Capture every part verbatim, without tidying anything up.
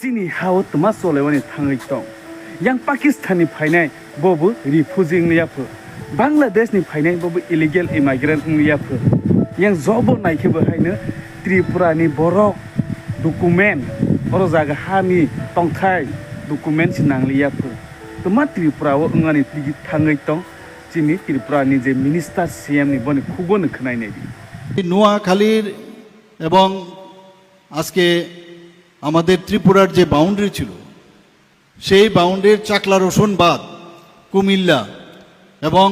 Chini ha-o twma cholaimani thangwi tong. Yang Pakistan ni phainai bobo refugee wngya pho. Bangladesh ni phainai bobo illegal immigrant wngya pho. Yang jobo naikhe bo haino Tripura ni borok document, oro jaga ha ni tongthai document se nangliya pho. Twma Tripura o wngani tigi thangwi tong. Chini Tripura ni je minister C M ni boni khugo no khwnai nai di. নোয়াখালীর এবং আজকে আমাদের ত্রিপুরার যে বাউন্ডারি ছিল, সেই বাউন্ডারির চাকলা রসুন বাদ কুমিল্লা এবং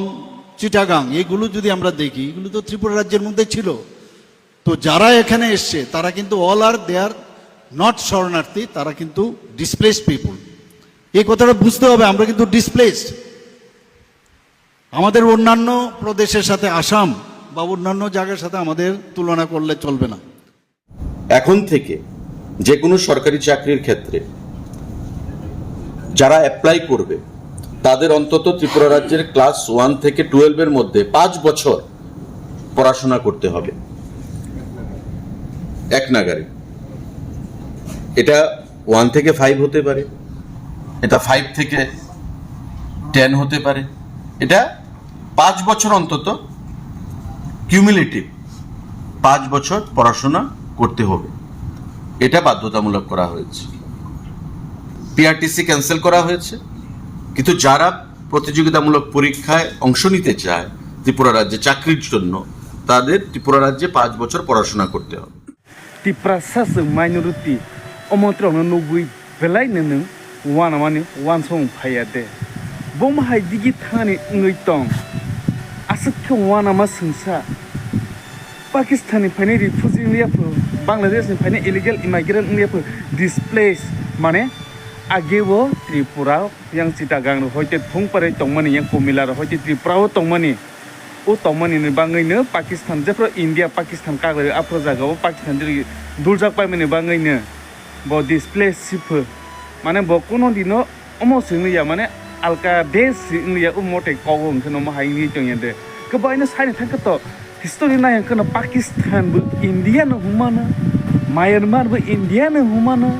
চিটাগাং, এগুলো যদি আমরা দেখি, এগুলো তো ত্রিপুরা রাজ্যের মধ্যে ছিল। তো যারা এখানে এসছে, তারা কিন্তু all are, they are not শরণার্থী, তারা কিন্তু ডিসপ্লেসড পিপল। এই কথাটা বুঝতে হবে, আমরা কিন্তু ডিসপ্লেসড। আমাদের অন্যান্য প্রদেশের সাথে, আসাম বা অন্যান্য জায়গার সাথে আমাদের তুলনা করলে চলবে না। এখন থেকে যে কোনো সরকারি চাকরির ক্ষেত্রে যারা অ্যাপ্লাই করবে, তাদের অন্তত ত্রিপুরা রাজ্যের ক্লাস ওয়ান থেকে টুয়েলভের মধ্যে পাঁচ বছর পড়াশোনা করতে হবে এক নাগারে। এটা ওয়ান থেকে ফাইভ হতে পারে, এটা ফাইভ থেকে টেন হতে পারে। এটা পাঁচ বছর অন্তত কিউমুলেটিভ পাঁচ বছর পড়াশোনা করতে হবে। এটা বাধ্যতামূলক করা হয়েছে। পিআরটিসি ক্যান্সেল করা হয়েছে, কিন্তু যারা প্রতিযোগিতামূলক পরীক্ষায় অংশ নিতে চায় ত্রিপুরা রাজ্যে চাকরির জন্য, তাদের ত্রিপুরা রাজ্যে পাঁচ বছর পড়াশোনা করতে হবে। Tiprasa chwng minority, omo twrokno nugwi belai no nwng uanamani uansong phaiya de. Bomo hai digi thani wngwi tong. Aswk khe uanama swngsa. Pakistan ni phainai refugee wngya pho, Bangladesh ni phainai illegal immigrant wngya pho, displace mane age o Tripura yang Chittagong rok hoite thung parai tongmani, yang Komila rok hoite Tripura o tongmani. O tongmani ni bagwi no Pakistan, jephru India Pakistan kaglai aphuru jaga o Pakistan jeri duljak paimani bagwi no bo displace si pho. Mane bo kuno dino omo si wngya, mane alka desh si wngya, o mote kogo hwnkhe no omo hai wngwi tongya de. Khe bo aino sai thangkhe to history nai hwnkhe no Pakistan bo India no hwnmano, Myanmar bo India no hwnmano,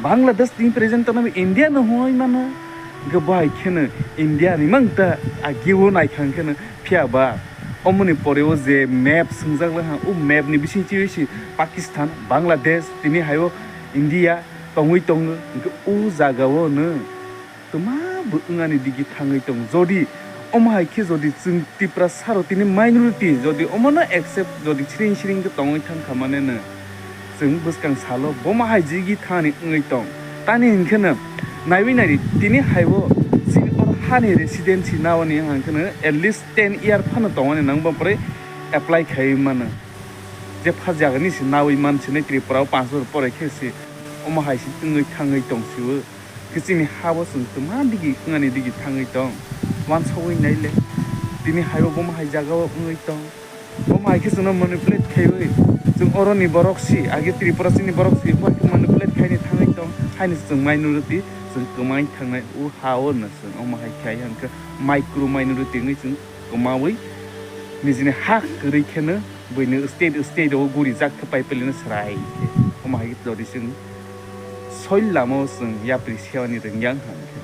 Bangladesh ni present no India no hwnwi mano. Hwnkhe bo hai kheno India ni mang ta agi o nai thang kheno. Phiya ba, omoni pore o je map swngjak lai ha, o map ni bising chiwi si Pakistan, Bangladesh, tini hai o India tongwi tongo, hwnkhe o jaga o no twma bo wngani digi thangwi tongo. Jodi omo hai khe jodi chwng Tiprasa rok tini minority, jodi omo no accept jodi siring siring khe tongwi thang kha mane no, chwng bwskang salo bomo hai jigi thani wngwi tong. Tani hwnkhe no naiwi naidi, tini hai o chini oro hani residency naoni hwnkhe no at least ten year phano tongmani nang bo pore apply khaiwi mano. Je pha jagani se nawi man sinai Tripura o panch bosor pore khe se omo hai se wngwi thangwi tong si o. Khe chini ha bo chwng twma digi wngani digi thangwi tong. Wansogwi nai le. Tini hai o bomo hai jaga o wngwi tong. Bomo hai khe chwngno manipulate khaiwi. Chwng oro ni borok si, age Tripura chini borok si, bo hai khe manipulate khaini thangwi tong. Haini chwng minority, chwng kwmai thangnai o ha o no chwng omo hai khai hwnkhe micro minority wngwi chwng kwmawi nijini ha kwrwi kheno buini state, state o guri jak khe pai pili no srai khe. Omo hai khe jodi chwng soi lama o chwng yapri sewani rwngya wngkha hwnkhe.